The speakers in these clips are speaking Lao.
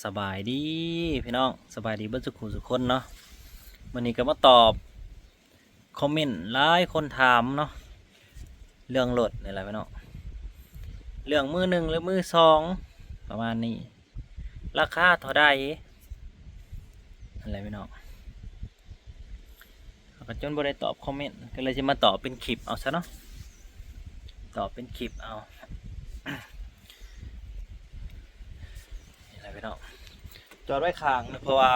ສະບາຍດີພີ່ນ້ອງ ສະບາຍດີເບິດສູ່ຄູ່ສູ່ຄົນເນາະ. ມື້ນີ້ກໍມາຕອບຄອມເມັນຫຼາຍຄົນຖາມເນາະ ເລື່ອງລົດນີ້ແຫຼະພີ່ນ້ອງ ເລື່ອງມືໜຶ່ງຫຼືມືສອງ ປະມານນີ້ ລາຄາເທົ່າໃດ ນັ້ນແຫຼະພີ່ນ້ອງ. ເຮົາກໍຈົນບໍ່ໄດ້ຕອບຄອມເມັນ ກໍເລີຍຊິມາຕອບເປັນຄລິບເອົາຊະເນາະ ຕອບເປັນຄລິບເອົາ ນີ້ແຫຼະພີ່ນ້ອງ ຈອດໄວ້ຂ້າງ ເພາະວ່າ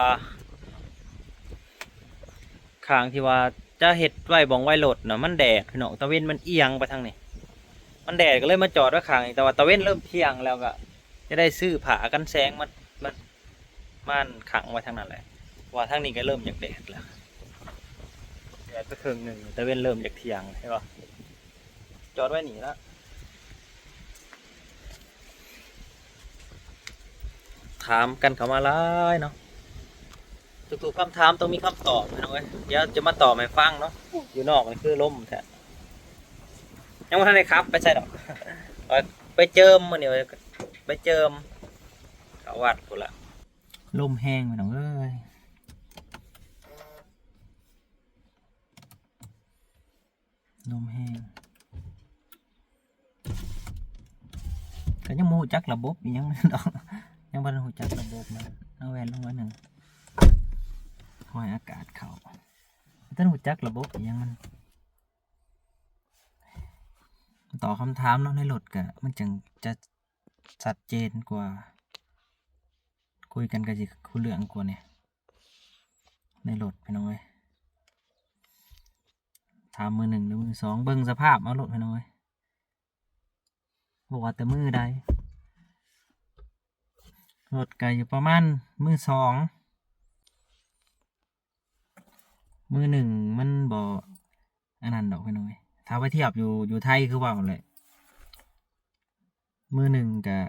ຂ້າງທີ່ວ່າຈະເຮັດໄວ້ບ່ອນໄວ້ລົດນະ ມັນແດດພີ່ນ້ອງ ຕາເວັນມັນອຽງໄປທາງນີ້ ມັນແດດກໍເລີຍມາຈອດໄວ້ຂ້າງນີ້ ແຕ່ວ່າຕາເວັນເລີ່ມທ່ຽງແລ້ວ ກໍຈະໄດ້ຊື້ຜ້າກັນແສງມາ ມາ ມາຂັງໄວ້ທາງນັ້ນແຫຼະ ເພາະວ່າທາງນີ້ກໍເລີ່ມຢາກແດດແລ້ວ ແດດໄປເຄິ່ງໜຶ່ງ ຕາເວັນເລີ່ມຢາກທ່ຽງ ເຫັນບໍ່ ຈອດໄວ້ນີ້ລະ. ຖາມກັນເຂົ້າມາຫຼາຍເນາະ ທຸກໆຄຳຖາມຕ້ອງມີຄຳຕອບພີ່ນ້ອງເອີຍ ດຽວຈະມາຕອບໃຫ້ຟັງເນາະ. ຢູ່ນອກນີ້ຄືລົມແທ້ ຍັງບໍ່ທັນໄດ້ຂັບໄປໃສດອກ ໄປເຈີມມື້ນີ້ ໄປເຈີມເຂົ້າວັດພຸ້ນລະ. ລົມແຮງພີ່ນ້ອງເອີຍ ລົມແຮງ ກໍຍັງບໍ່ຮູ້ຈັກລະບົບອີ່ຫຍັງດອກ ຍັງບໍ່ທັນຮູ້ຈັກລະບົບມັນ. ເອົາແວ່ນລົງໜ້ອຍໜຶ່ງ ຄ່ອຍອາກາດເຂົ້າ ບໍ່ທັນຮູ້ຈັກລະບົບອີ່ຫຍັງມັນ. ຕອບຄຳຖາມເນາະ ໃນລົດກະມັນຈັ່ງຈະຊັດເຈນກວ່າ ຄຸຍກັນກະຊິຮູ້ເລື່ອງກວ່ານີ້ ໃນລົດພີ່ນ້ອງເອີຍ. ຖາມມືໜຶ່ງຫຼືມືສອງ ເບິ່ງສະພາບເອົາໂລດພີ່ນ້ອງເອີຍ ບໍ່ວ່າແຕ່ມືໃດ ລົດກະຢູ່ປະມານມືສອງ ມືໜຶ່ງມັນບໍ່ອັນນັ້ນດອກພີ່ນ້ອງເອີຍ. ຖ້າໄປທຽບຢູ່ ຢູ່ໄທຄືເວົ້າແຫຼະ ມືໜຶ່ງກະ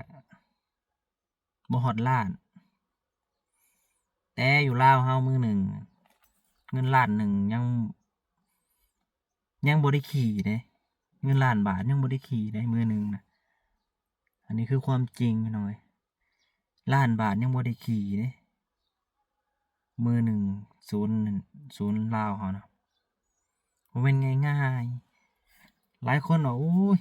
ບໍ່ຮອດລ້ານ ແຕ່ຢູ່ລາວເຮົາມືໜຶ່ງ ເງິນລ້ານໜຶ່ງຍັງ ຍັງບໍ່ໄດ້ຂີ່ເດ້ ເງິນລ້ານບາດຍັງບໍ່ໄດ້ຂີ່ເດ້ ມື້ໜຶ່ງນະ. ອັນນີ້ຄືຄວາມຈິງພີ່ນ້ອງເອີຍ ລ້ານບາດຍັງບໍ່ໄດ້ຂີ່ເດ້ ມື້ໜຶ່ງ ສູນ ສູນລາວເຮົານະ ບໍ່ແມ່ນງ່າຍໆ. ຫຼາຍຄົນວ່າ ໂອ້ຍ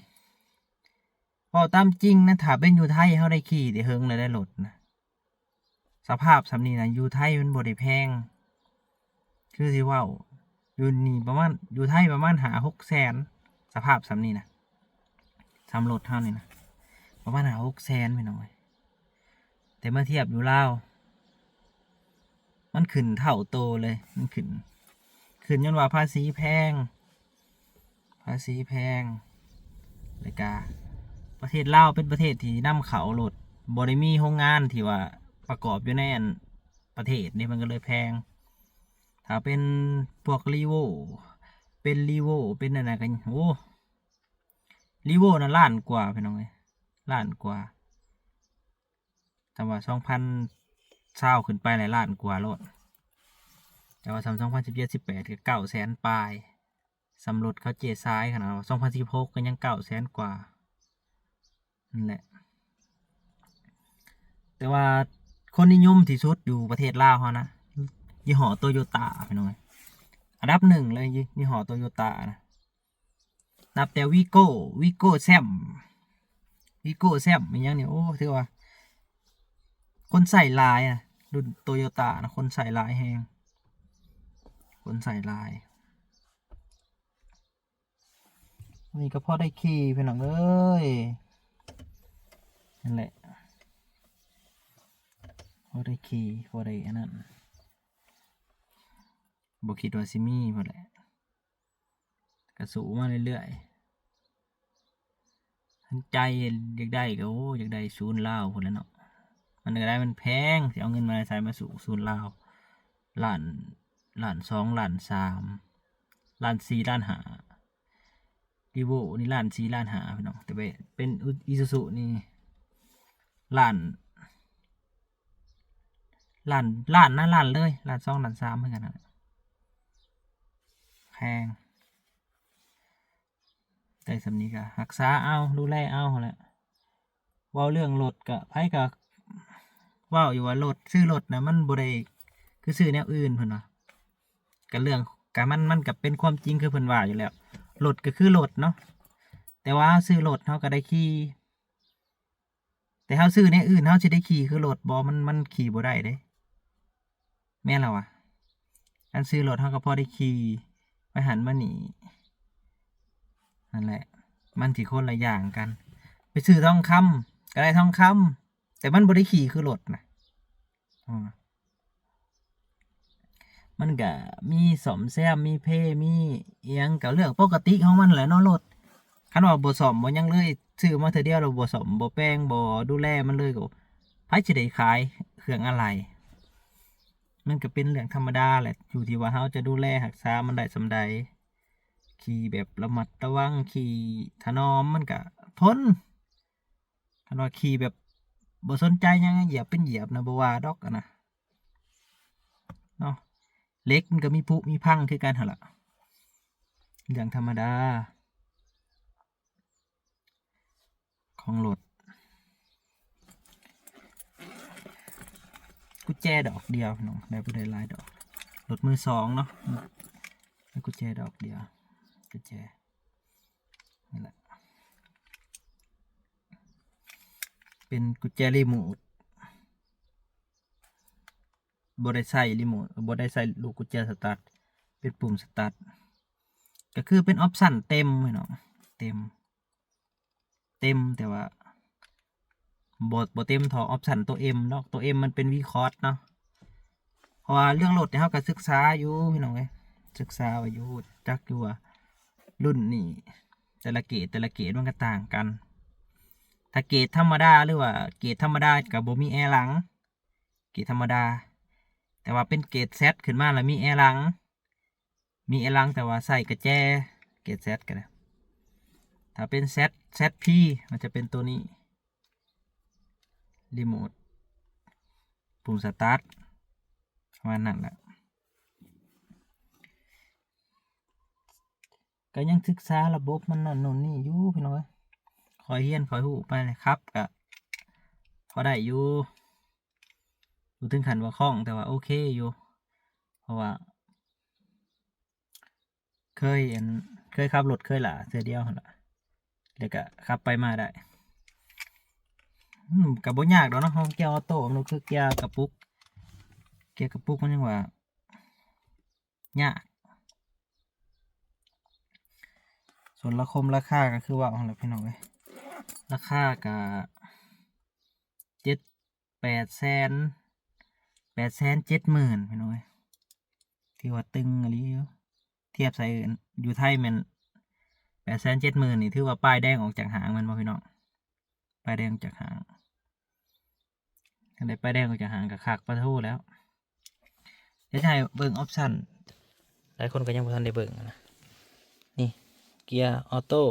ເວົ້າຕາມຈິງນະ ຖ້າເປັນຢູ່ໄທເຮົາໄດ້ຂີ່ແຕ່ເຫິງແລ້ວໄດ໋ລົດນະ. ສະພາບສ່ຳນີ້ນະ ຢູ່ໄທມັນບໍ່ໄດ້ແພງ ຄືຊິເວົ້າ ຢູ່ນີ້ປະມານ ຢູ່ໄທປະມານຫ້າຫົກແສນ ສະພາບສ່ຳນີ້ນະ ສ່ຳລົດເຮົານີ້ນະ ປະມານຫ້າຫົກແສນພີ່ນ້ອງເອີຍ. ແຕ່ມາທຽບຢູ່ລາວ ມັນຂຶ້ນເທົ່າໂຕເລີຍ ມັນຂຶ້ນ ຂຶ້ນຍ້ອນວ່າພາສີແພງ ພາສີແພງ ແລ້ວກະປະເທດລາວເປັນປະເທດທີ່ນຳເຂົ້າໂລດ ບໍ່ໄດ້ມີໂຮງງານທີ່ວ່າປະກອບຢູ່ໃນອັນປະເທດນີ້ ມັນກໍເລີຍແພງ. ຖ້າເປັນພວກ Revo ເປັນ Revo ເປັນອັນນັ້ນກໍ ໂອ້ Revo ນະລ້ານກວ່າພີ່ນ້ອງເອີຍ ລ້ານກວ່າ. ຖ້າວ່າສອງພັນຊາວຂຶ້ນໄປແຫຼະ ລ້ານກວ່າໂລດ ແຕ່ວ່າສ່ຳສອງພັນສິບເຈັດ ສິບແປດ ກໍເກົ້າແສນປາຍ ສ່ຳລົດເຂົາເຈ້ຊາຍຂະໜາດວ່າ ສອງພັນສິບຫົກ ກໍຍັງເກົ້າແສນກວ່ານັ້ນແຫຼະ. ແຕ່ວ່າຄົນນິຍົມທີ່ສຸດຢູ່ປະເທດລາວເຮົານະ ຍີ່ຫໍ້ Toyota ພີ່ນ້ອງເອີຍ ອັນດັບໜຶ່ງເລີຍ ຍີ່ຫໍ້ Toyota ນະ. ນັບແຕ່ Vigo Vigo Sam Vigo Sam ອີ່ຫຍັງນີ້ ໂອ້ ຖືວ່າຄົນໃຊ້ຫຼາຍນະ ລຸ້ນ Toyota ນະ ຄົນໃຊ້ຫຼາຍແຮງ ຄົນໃຊ້ຫຼາຍ. ນີ້ກໍພໍໄດ້ຂີ່ພີ່ນ້ອງເອີຍ ນັ້ນແຫຼະ ພໍໄດ້ຂີ່ ພໍໄດ້ອັນນັ້ນ ບໍ່ຄິດວ່າຊິມີພຸ້ນແຫຼະ. ກະສູ້ມາເລື້ອຍໆ ໃຈຢາກໄດ້ກໍ ໂອ້ ຢາກໄດ້ສູນລາວພຸ້ນແຫຼະເນາະ. ມັນກໍໄດ້ ມັນແພງ ຊິເອົາເງິນມາໃສມາສູ້ສູນລາວ ລ້ານ ລ້ານສອງ ລ້ານສາມ ລ້ານສີ່ ລ້ານຫ້າ. Revo ນີ້ລ້ານສີ່ ລ້ານຫ້າພີ່ນ້ອງ ແຕ່ເປັນ Isuzu ນີ້ລ້ານ ລ້ານ ລ້ານນະ ລ້ານເລີຍ ລ້ານສອງ ລ້ານສາມ ຄືກັນຫັ້ນແຫຼະ ແພງ. ໄດ້ສ່ຳນີ້ກໍຮັກສາເອົາ ດູແລເອົາຫັ້ນແຫຼະ. ເວົ້າເລື່ອງລົດກໍ ໃຜກໍ ເວົ້າຢູ່ວ່າລົດ ຊື້ລົດນະ ມັນບໍ່ໄດ້ຄືຊື້ແນວອື່ນ ເພິ່ນວ່າ. ກະເລື່ອງ ກະມັນ ມັນກະເປັນຄວາມຈິງຄືເພິ່ນວ່າຢູ່ແລ້ວ ລົດກະຄືລົດເນາະ ແຕ່ວ່າເຮົາຊື້ລົດເຮົາກະໄດ້ຂີ່ ແຕ່ເຮົາຊື້ແນວອື່ນເຮົາຊິໄດ້ຂີ່ຄືລົດບໍ່? ມັນ ມັນຂີ່ບໍ່ໄດ້ເດ້ ແມ່ນລະວະ. ຄັນຊື້ລົດເຮົາກະພໍໄດ້ຂີ່ໄປຫັ້ນມານີ້ ນັ້ນແຫຼະ ມັນຊິຄົນລະຢ່າງກັນ. ໄປຊື້ທອງຄຳກະໄດ້ທອງຄຳ ແຕ່ມັນບໍ່ໄດ້ຂີ່ຄືລົດນະ ອືມ ມັນກະມີສ້ອມແຊມ ມີເພ ມີອີ່ຫຍັງ ກະເລື່ອງປົກກະຕິຂອງມັນແຫຼະເນາະ ລົດ. ຄັນວ່າບໍ່ສ້ອມບໍ່ຫຍັງເລີຍ ຊື້ມາເທື່ອດຽວແລ້ວບໍ່ສ້ອມບໍ່ແປງ ບໍ່ດູແລມັນເລີຍ ກະໃຜຊິໄດ້ຂາຍເຄື່ອງອາໄຫຼ່? ມັນກະເປັນເລື່ອງທຳມະດາແຫຼະ ຢູ່ທີ່ວ່າເຮົາຈະດູແລຮັກສາມັນໄດ້ສ່ຳໃດ. ຂີ່ແບບລະມັດລະວັງ ຂີ່ຖະໜອມ ມັນກະທົນ. ຄັນວ່າຂີ່ແບບບໍ່ສົນໃຈຫຍັງ ຢຽບເປັນຢຽບນະ ບໍ່ວ່າດອກຫັ້ນນະ ເນາະ. ເຫຼັກມັນກະມີຜຸມີພັງຄືກັນຫັ້ນລະ ເລື່ອງທຳມະດາຂອງລົດ. ກຸນແຈດອກດຽວພີ່ນ້ອງ ໄດ້ບໍ່ໄດ້ຫຼາຍດອກ. ລົດມືສອງເນາະ ໄດ້ກຸນແຈດອກດຽວ ກຸນແຈ ນີ້ແຫຼະ ເປັນກຸນແຈຣີໂມດ ບໍ່ໄດ້ໃສ່ຣີໂມດ ບໍ່ໄດ້ໃສ່ລູກກຸນແຈສະຕາດ ເປັນປຸ່ມສະຕາດ ກະຄືເປັນອອບຊັນເຕັມພີ່ນ້ອງ ເຕັມ ເຕັມ ແຕ່ວ່າບໍ່ ບໍ່ເຕັມທໍ່ອອບຊັນໂຕເອັມເນາະ ໂຕເອັມມັນເປັນວີຄອດເນາະ. ເພາະວ່າເລື່ອງລົດນີ້ເຮົາກະສຶກສາຢູ່ພີ່ນ້ອງເອີຍ ສຶກສາໄວ້ຢູ່ ຮູ້ຈັກຢູ່ວ່າລຸ້ນນີ້ແຕ່ລະເກດ ແຕ່ລະເກດມັນກະຕ່າງກັນ. ຖ້າເກດທຳມະດາ ຫຼືວ່າເກດທຳມະດາກະບໍ່ມີແອຫຼັງ ເກດທຳມະດາ ແຕ່ວ່າເປັນເກດແຊັດຂຶ້ນມາລະມີແອຫຼັງ ມີແອຫຼັງ ແຕ່ວ່າໃສ່ກະແຈ ເກດແຊັດກະໄດ້. ຖ້າເປັນແຊັດ ແຊັດພີ ມັນຈະເປັນໂຕນີ້ ຣີໂມດ ປຸ່ມສະຕາດ ປະມານນັ້ນແຫຼະ. ກະຍັງສຶກສາລະບົບມັນນັ້ນໂນ່ນນີ້ຢູ່ພີ່ນ້ອງເອີຍ ຄ່ອຍຮຽນຄ່ອຍຮູ້ໄປ ຂັບກະພໍໄດ້ຢູ່ ບໍ່ເຖິງຂັ້ນວ່າຄ່ອງ ແຕ່ວ່າໂອເຄຢູ່ ເພາະວ່າເຄີຍ ອັນ ເຄີຍຂັບລົດເຄີຍຫຼ້າເທື່ອດຽວຫັ້ນລະ ແລ້ວກະຂັບໄປມາໄດ້. ອືມ ກະບໍ່ຍາກດອກເນາະ ເຮົາເກຍອໍໂຕ້ ມັນຄືເກຍກະປຸກ ເກຍກະປຸກມັນຍັງວ່າ ຍາກ. ສ່ວນລາຄົມລາຄາກະຄືເວົ້າຫັ້ນແຫຼະພີ່ນ້ອງເອີຍ ລາຄາກະເຈັດ ແປດແສນ ແປດແສນເຈັດໝື່ນພີ່ນ້ອງເອີຍ ຖືວ່າຕຶງອີ່ຫຼີຢູ່ ທຽບໃສ່ຢູ່ໄທແມ່ນແປດແສນເຈັດໝື່ນນີ້ ຖືວ່າປ້າຍແດງອອກຈາກຫ້າງແມ່ນບໍ່ພີ່ນ້ອງ? ປ້າຍແດງຈາກຫ້າງ ຄັນໄດ້ປ້າຍແດງອອກຈາກຫ້າງກະຄັກປະໂທແລ້ວ. ດຽວຈະໃຫ້ເບິ່ງອອບຊັນ ຫຼາຍຄົນກະຍັງບໍ່ທັນໄດ້ເບິ່ງນະ ນີ້ ເກຍອໍໂຕ້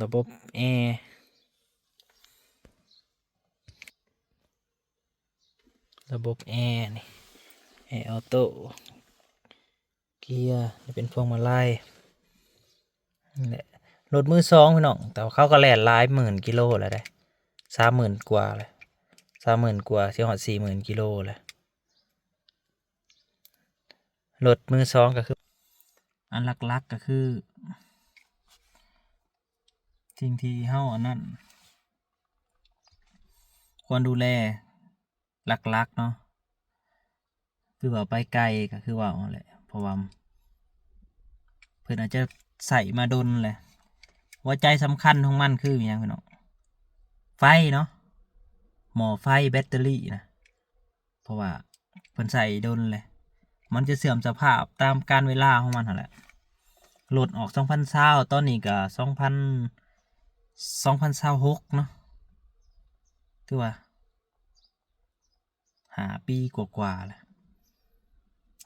ລະບົບແອ ລະບົບແອນີ້ ແອອໍໂຕ້ ເກຍ ນີ້ເປັນພວງມາໄລ ນີ້ແຫຼະ ລົດມືສອງພີ່ນ້ອງ ແຕ່ວ່າເຂົາກະແລ່ນຫຼາຍໝື່ນກິໂລແລ້ວເດ້ ສາມໝື່ນກວ່າແລ້ວ ສາມໝື່ນກວ່າ ຊິຮອດສີ່ໝື່ນກິໂລແລ້ວ. ລົດມືສອງກະຄື ອັນຫຼັກໆກະຄື ສິ່ງທີ່ເຮົາອັນນັ້ນ ຄວນດູແລຫຼັກໆເນາະ ຄືວ່າໄປໄກກະຄືເວົ້າຫັ້ນແຫຼະ ເພາະວ່າເພິ່ນອາດຈະໃຊ້ມາດົນແຫຼະ. ຫົວໃຈສຳຄັນຂອງມັນຄືອີ່ຫຍັງພີ່ນ້ອງ? ໄຟເນາະ ໝໍ້ໄຟ ແບັດເຕີຣີນະ ເພາະວ່າເພິ່ນໃຊ້ດົນແຫຼະ ມັນຈະເສື່ອມສະພາບຕາມການເວລາຂອງມັນຫັ້ນແຫຼະ. ລົດອອກສອງພັນຊາວ ຕອນນີ້ກະສອງພັນ ສອງພັນຊາວຫົກເນາະ ຖືວ່າຫ້າປີກວ່າໆແລ້ວ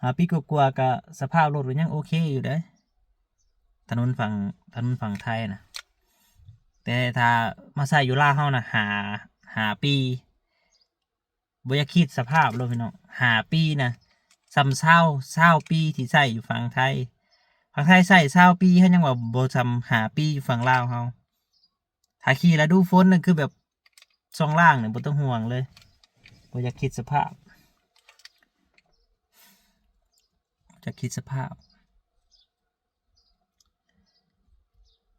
ຫ້າປີກວ່າໆກະສະພາບລົດກະຍັງໂອເຄຢູ່ເດ້ ຖະໜົນຝັ່ງ ຖະໜົນຝັ່ງໄທນະ. ແຕ່ຖ້າມາໃຊ້ຢູ່ລາວເຮົານະ ຫ້າ ຫ້າປີ ບໍ່ຢາກຄິດສະພາບໂລດພີ່ນ້ອງ ຫ້າປີນະ ສ່ຳຊາວ ຊາວປີທີ່ໃຊ້ຢູ່ຝັ່ງໄທ ຝັ່ງໄທໃຊ້ຊາວປີ ເຮົາຍັງວ່າບໍ່ສ່ຳຫ້າປີຢູ່ຝັ່ງລາວເຮົາ. ຖ້າຂີ່ລະດູຝົນນະ ຄືແບບຊ່ອງລ່າງນີ້ບໍ່ຕ້ອງຫ່ວງເລີຍ ບໍ່ຢາກຄິດສະພາບ ຈະຄິດສະພາບ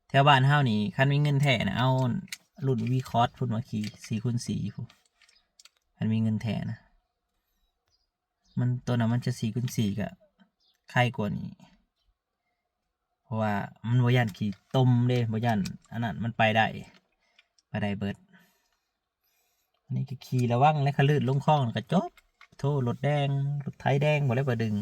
ແຖວບ້ານເຮົານີ້ ຄັນມີເງິນແທ້ນະ ເອົາລຸ້ນວີຄອດພຸ້ນມາຂີ່ ສີ່ຄູນສີ່ພຸ້ນ ຄັນມີເງິນແທ້ນະ ມັນ ໂຕນັ້ນມັນຈະສີ່ຄູນສີ່ ກະໄຄກວ່ານີ້ ເພາະວ່າມັນບໍ່ຢ້ານຂີ້ຕົມເດ້ ບໍ່ຢ້ານອັນນັ້ນ ມັນໄປໄດ້ ໄປໄດ້ເບິດ. ອັນນີ້ກໍຂີ່ລະວັງແຫຼະ ຄັນລື່ນລົງຄອງແລ້ວກໍຈົບ ໂທ ລົດແດງ ລົດໄຖແດງ ບໍ່ໄດ້ໄປດຶງ.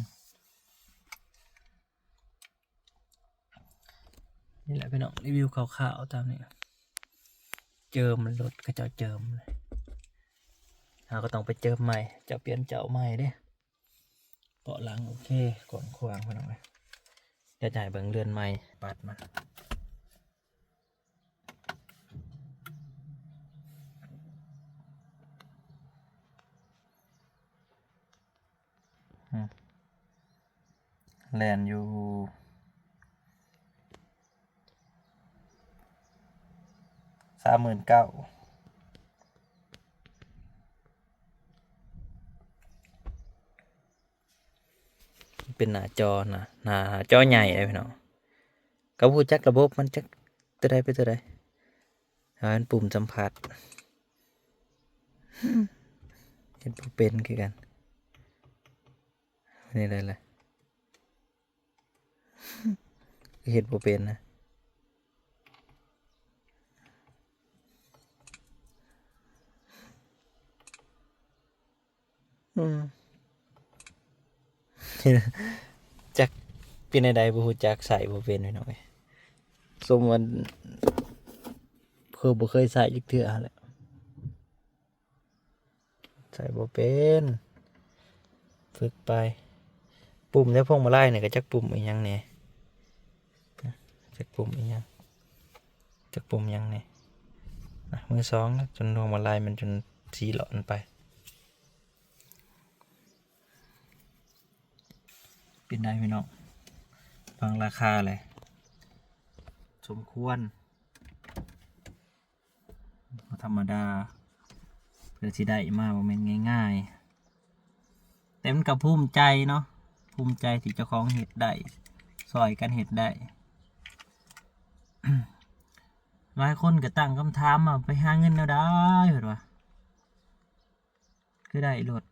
ນີ້ແຫຼະພີ່ນ້ອງ ຣີວິວຄ່າວໆຕາມນີ້ ເຈີມລົດ ເຂົາເຈົ້າເຈີມ ເຮົາກໍຕ້ອງໄປເຈີມໃໝ່ ເຈົ້າປ່ຽນເຈົ້າໃໝ່ເດ້. ເບາະຫຼັງໂອເຄ ກວ້າງຂວາງພີ່ນ້ອງເອີຍ. ດຽວຈະໃຫ້ເບິ່ງເຮືອນໃໝ່ ປັດມາ ອືມ ແລ່ນຢູ່ ສາມໝື່ນເກົ້າ ເປັນໜ້າຈໍນະ ໜ້າຈໍໃຫຍ່ເດ້ພີ່ນ້ອງ. ກໍບໍ່ຮູ້ຈັກລະບົບມັນຈັກຕົວໃດເປັນຕົວໃດ ຫາມັນປຸ່ມສຳຜັດ ເຮັດບໍ່ເປັນຄືກັນ ນີ້ໄດ້ລະ ເຮັດບໍ່ເປັນນະ ອືມ ຈັກເປັນແນວໃດ ບໍ່ຮູ້ຈັກ ໃຊ້ບໍ່ເປັນພີ່ນ້ອງເອີຍ. ສົມວ່າ ຄືບໍ່ເຄີຍໃຊ້ຈັກເທື່ອຫັ້ນແຫຼະ ໃຊ້ບໍ່ເປັນ ຝຶກໄປ. ປຸ່ມໃນພວງມາໄລນີ້ກໍຈັກປຸ່ມອີ່ຫຍັງແດ່ ຈັກປຸ່ມອີ່ຫຍັງ ຈັກປຸ່ມຫຍັງແດ່ ນະ ມືສອງນະ ຈົນພວງມາໄລມັນຈົນສີຫຼອນໄປ. ເປັນໄດພີ່ນ້ອງ ຟັງລາຄາແຫຼະ ສົມຄວນ ບໍ່ທຳມະດາ ເພື່ອຊິໄດ້ມາບໍ່ແມ່ນງ່າຍໆ ແຕ່ມັນກໍພູມໃຈເນາະ ພູມໃຈທີ່ເຈົ້າຂອງເຮັດໄດ້ ຊ່ອຍກັນເຮັດໄດ້. ຫຼາຍຄົນກໍຕັ້ງຄຳຖາມວ່າ ໄປຫາເງິນແນວໃດ ເພິ່ນວ່າ ຄືໄດ້ລົດ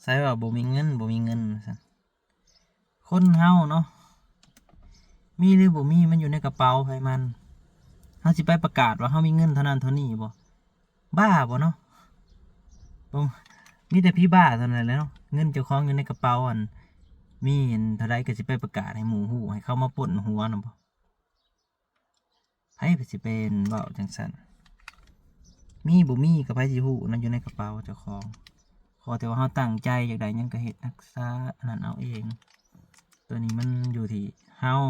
ໃສວ່າບໍ່ມີເງິນ ບໍ່ມີເງິນ ວ່າຊັ້ນ. ຄົນເຮົາເນາະ ມີຫຼືບໍ່ມີ ມັນຢູ່ໃນກະເປົາໃຜມັນ ເຮົາຊິໄປປະກາດວ່າເຮົາມີເງິນເທົ່ານັ້ນເທົ່ານີ້ບໍ່? ບ້າບໍ່ເນາະ? ບໍ່ ມີແຕ່ຜີບ້າເທົ່ານັ້ນແຫຼະເນາະ ເງິນເຈົ້າຂອງຢູ່ໃນກະເປົາ ອັນ ມີອັນເທົ່າໃດກໍຊິໄປປະກາດໃຫ້ໝູ່ຮູ້ ໃຫ້ເຂົາມາປຸ້ນຫົວນຳບໍ່? ໃຜ ໃຜຊິໄປເວົ້າຈັ່ງຊັ້ນ ມີບໍ່ມີກໍໃຜຊິຮູ້ນະ ຢູ່ໃນກະເປົາເຈົ້າຂອງ. ຂໍແຕ່ວ່າເຮົາຕັ້ງໃຈຢາກໄດ້ຫຍັງກໍເຮັດ ຮັກສາອັນນັ້ນເອົາເອງ. ໂຕນີ້ມັນຢູ່ທີ່ເຮົາ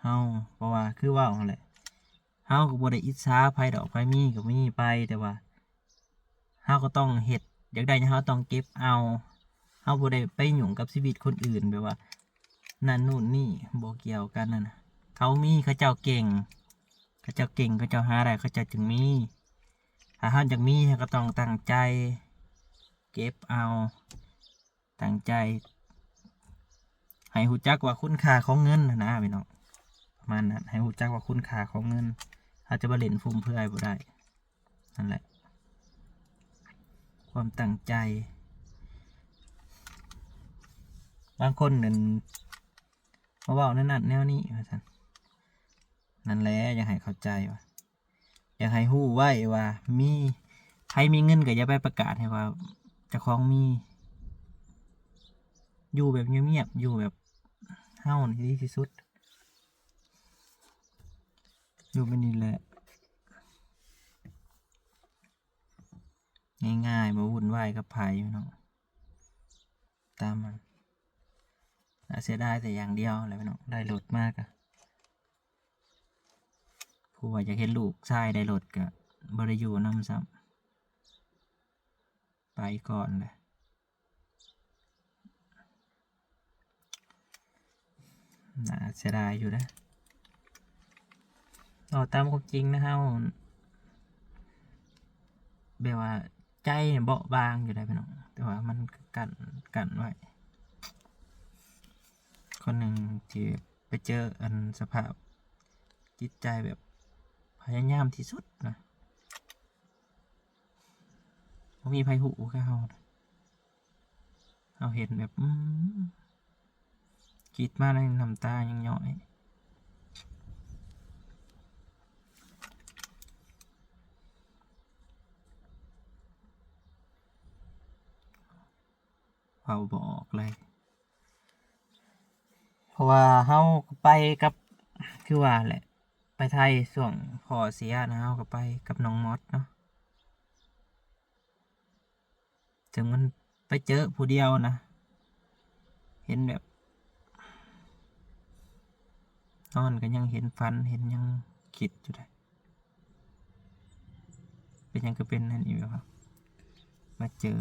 ເຮົາ ເພາະວ່າຄືເວົ້າຫັ້ນແຫຼະ ເຮົາກໍບໍ່ໄດ້ອິດສາໃຜດອກ ໃຜມີກໍມີໄປ ແຕ່ວ່າ ເຮົາກໍຕ້ອງເຮັດ ຢາກໄດ້ຫຍັງເຮົາຕ້ອງເກັບເອົາ ເຮົາບໍ່ໄດ້ໄປຫຍຸ້ງກັບຊີວິດຄົນອື່ນ ແບບວ່ານັ້ນໂນ່ນນີ້ ບໍ່ກ່ຽວກັນນັ້ນນະ. ເຂົາມີ ເຂົາເຈົ້າເກັ່ງ ເຂົາເຈົ້າເກັ່ງ ເຂົາເຈົ້າຫາໄດ້ ເຂົາເຈົ້າຈຶ່ງມີ. ຖ້າເຮົາຢາກມີ ເຮົາກໍຕ້ອງຕັ້ງໃຈເກັບເອົາ ຕັ້ງໃຈໃຫ້ຮູ້ຈັກວ່າຄຸນຄ່າຂອງເງິນຫັ້ນນະພີ່ນ້ອງ ປະມານນັ້ນ ໃຫ້ຮູ້ຈັກວ່າຄຸນຄ່າຂອງເງິນ ເຮົາຈະມາຫຼິ້ນຟຸມເຟືອຍບໍ່ໄດ້. ນັ້ນແຫຼະ ຄວາມຕັ້ງໃຈ ບາງຄົນນັ້ນມາເວົ້າແນວນັ້ນແນວນີ້ວ່າຊັ້ນ. ນັ້ນແຫຼະ ຢາກໃຫ້ເຂົ້າໃຈວ່າ ຢາກໃຫ້ຮູ້ໄວ້ວ່າມີ ໃຜມີເງິນກໍຢ່າໄປປະກາດໃຫ້ວ່າເຈົ້າຂອງມີ ຢູ່ແບບງຽບໆ ຢູ່ແບບເຮົານີ້ດີທີ່ສຸດ ຢູ່ແບບນີ້ແຫຼະ ງ່າຍໆ ບໍ່ວຸ່ນວາຍກັບໃຜເນາະ ຕາມມັນ. ໜ້າເສຍດາຍແຕ່ຢ່າງດຽວແຫຼະພີ່ນ້ອງ ໄດ້ລົດມາກະ ຜູ້ວ່າຢາກເຫັນລູກຊາຍໄດ້ລົດກະບໍ່ໄດ້ຢູ່ນຳຊ້ຳ ໄປກ່ອນແຫຼະ. ໜ້າເສຍດາຍຢູ່ເດ້. ເວົ້າຕາມຄວາມຈິງນະ ເຮົາແບບວ່າໃຈເບາະບາງຢູ່ໃດ໋ພີ່ນ້ອງ ແຕ່ວ່າມັນກໍກັ້ນ ກັ້ນໄວ້. ຄົນໜຶ່ງທີ່ໄປເຈີອັນສະພາບຈິດໃຈແບບພະຍາຍາມທີ່ສຸດນະ ບໍ່ມີໃຜຮູ້ຄືເຮົານະ. ເຮົາເຫັນແບບ ອືມ ກຣີດມາໃນນ້ຳຕາຍັງຍ້ອຍ. ເວົ້າບໍ່ອອກເລີຍ ເພາະວ່າເຮົາກໍໄປກັບ ຄືວ່າແຫຼະ ໄປໄທຊ່ວງພໍ່ເສຍນະ ເຮົາກໍໄປກັບນ້ອງມອດເນາະ. ເຖິງມັນໄປເຈີຜູ້ດຽວນະ ເຫັນແບບ ນອນກໍຍັງເຫັນຝັນ ເຫັນຫຍັງ ຄິດຢູ່ໃດ໋ ເປັນຫຍັງຄືເປັນນັ້ນອີກວະ ມາເຈີ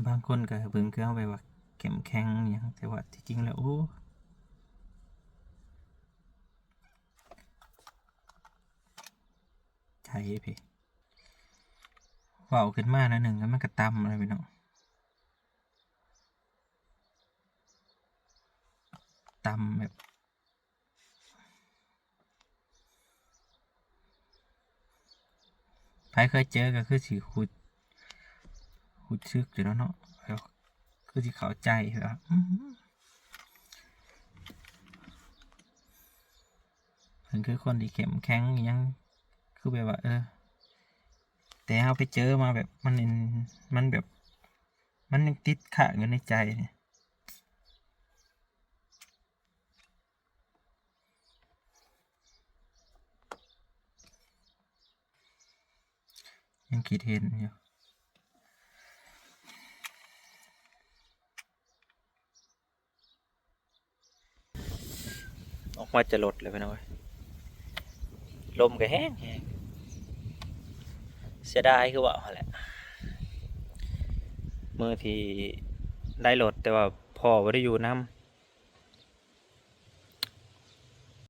ບາງຄົນກໍເບິ່ງຄືເຮົາແບບວ່າເຂັ້ມແຂງອີ່ຫຍັງ ແຕ່ວ່າທີ່ຈິງແລ້ວ ໂອ້ ໃຈເພ ເວົ້າຂຶ້ນມາໜ້ອຍໜຶ່ງ ແລ້ວມັນກໍຕ່ຳແລ້ວພີ່ນ້ອງ ຕ່ຳແບບ ໃຜເຄີຍເຈີກໍຄືຊິຮູ້ ຮູ້ສຶກຢູ່ແລ້ວເນາະ ແບບຄືຊິເຂົ້າໃຈ ແບບວ່າ ອືມ ເພິ່ນຄືຄົນທີ່ເຂັ້ມແຂງອີ່ຫຍັງ ຄືແບບວ່າ ເອີ ແຕ່ເຮົາໄປເຈີມາແບບ ມັນ ມັນແບບ ມັນຍັງຕິດຄ້າງຢູ່ໃນໃຈນີ້. ຍັງຄິດເຫັນຢູ່ ອອກມາຈະລົດແລ້ວພີ່ນ້ອງເອີຍ ລົມກໍແຮງໆ ເສຍດາຍຄືເວົ້າຫັ້ນແຫຼະ ມື້ທີ່ໄດ້ລົດ ແຕ່ວ່າພໍ່ບໍ່ໄດ້ຢູ່ນຳ